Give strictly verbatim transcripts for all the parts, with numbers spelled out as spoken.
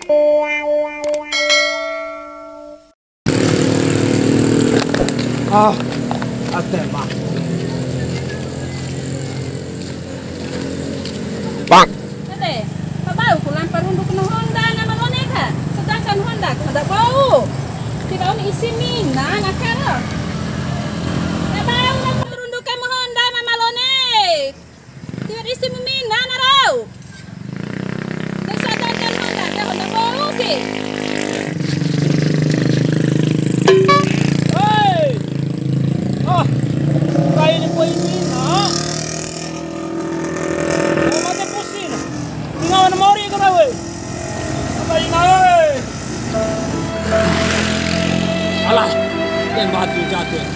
Ah, ate ma. Bang. Ate, pa bau ku lampa rundu kena Honda na Malone ka. Sedangkan Honda ku ndak bau. Tidak ada isi mina na karo. Ndak bau lampa rundu kamu Honda na Malone. Tiwara isi mu mina na rau. Desa dandan Honda, de Honda bau si. Hei. Ah, kaini poi mina. Mate pusing. Tinggal mori kena we. Apa ina we? Alah, yang batu jatuh.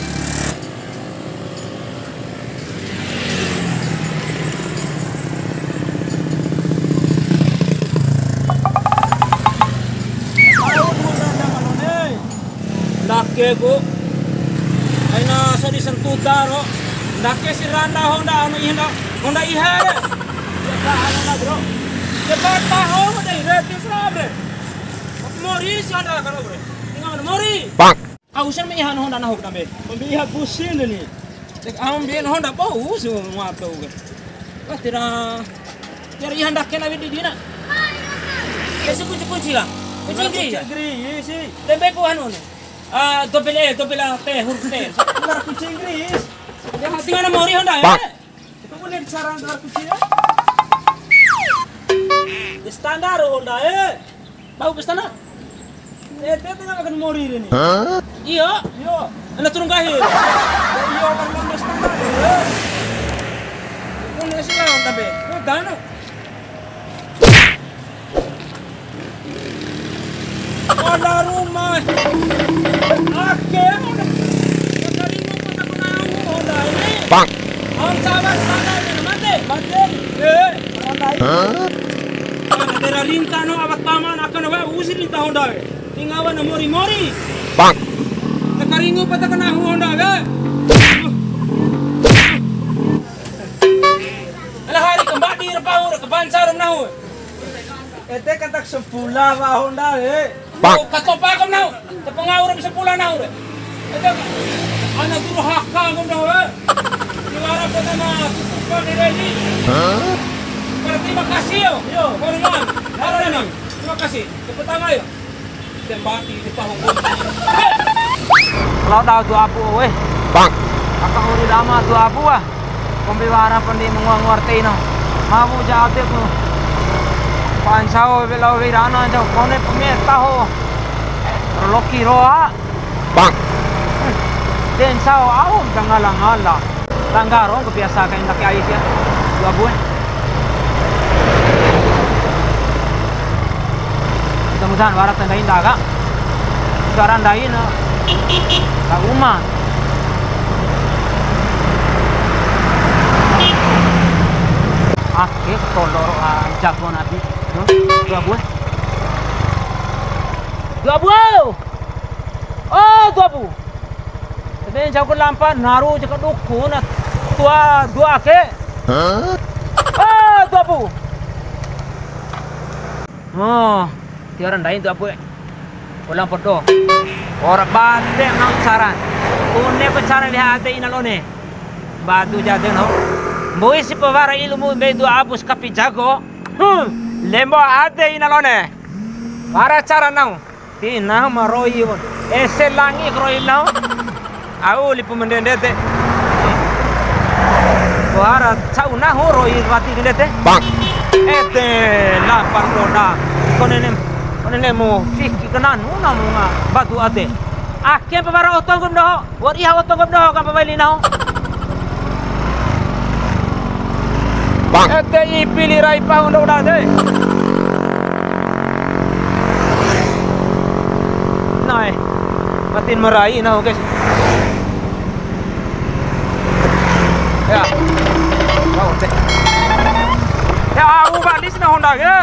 Ndake ku. Aina sodi santuda ro. Ndake si randa Honda anu iha nda. Honda iha re. Ya ka anu na bro. Ya ka taho Honda iha re, terus ra bre. Mori si Honda karo bre. Tinggal mori. Bang. Au sen me iha Honda nahu nambe. Kombi iha busin ni. Tek au mbi Honda bau su ngato ke. Wah, tira. Tira iha ndake na widi dina. Ese kunci-kunci lah. Kunci-kunci ya? Gris si. Tembe ku anu ni. Ah, double E, double A T, huruf T. Benar kunci Inggris. Ya, tinggal mori Honda ya. Bang. Itu boleh disaran keluar kucing ya? Ya, standar Honda, eh. Bau ke sana. Eh, dia tengah makan mori ini. Hah? Iya. Iya. Ana turun kahir. Ya, iya, kan lambas standar, eh. Ini sih lah, tapi. Ini dana. Ala ruma. Ake. Kali mau kota kena aku, Honda ini. Bang. Am sabar, sabar, mate. Mate. Eh, Honda ini. Hah? Ada rinta no, awak paman, akan wa usi rinta Honda. Tinggal wa na mori-mori. Bang. Takaringu pata kena aku, Honda, eh. Ala hari kembali, repahu, rekebansa, renahu. Ede katak sepula wa Honda, eh. Pak. Katopa kam nahu. Tepengau re sepula nahu re. Ede ana guru haka kam nahu, eh. Tiwara kota na tutup kau di reji. Hah? Terima kasih yo. Yo. Kau ringan. Terima kasih. Tepuk tangan yo. Tembaki di pahu. Lao dau dua abu, weh. Bang. Aka uri lama dua abu, ah. Kombi wara pandi mengua nguar teina. Mabu ja ade ku. Pansao bela wirana ja kone pemeta ho. Loki roa. Bang. Den sao au ngala-ngala. Tangga rong kebiasa kain laki ai sia. Dua bue. Mudah-mudahan wara tanda indah, Kak. Suara ndai na. Ka uma. Ake toloro, ah, jago nabi. Huh? Dua bue. Dua bue. Oh, dua bu. Ede jago lampa naru jaka dukun tua dua ake. Hah? Ah, dua bu. Oh, tiwara ndai dua bu. Ulang podo. Ora bade nang saran. Une pa cara liha ade ina lone. Badu jade no. Mbui si pa wara ilmu mbei dua abus kapi jago. Hmm, lembo ade ina lone. Wara cara nau. Ti nahu ma roi, ese langi roi nahu. Au lipu mendende te. Wara cau nahu roi wati mendende te. Bang. Ete lapan roda. Kone nem, kone nemu fiki kenanu namu nga batu ate. Ake pa wara oto nggomi doho. Wa'ur iha oto nggomi doho ka pa weli nahu. Bang. Ete ipi li rai pahu ndo udah de. Nai. Matin marai nahu, guys. Ya. Wow, teh. Ya, au balis na Honda ke.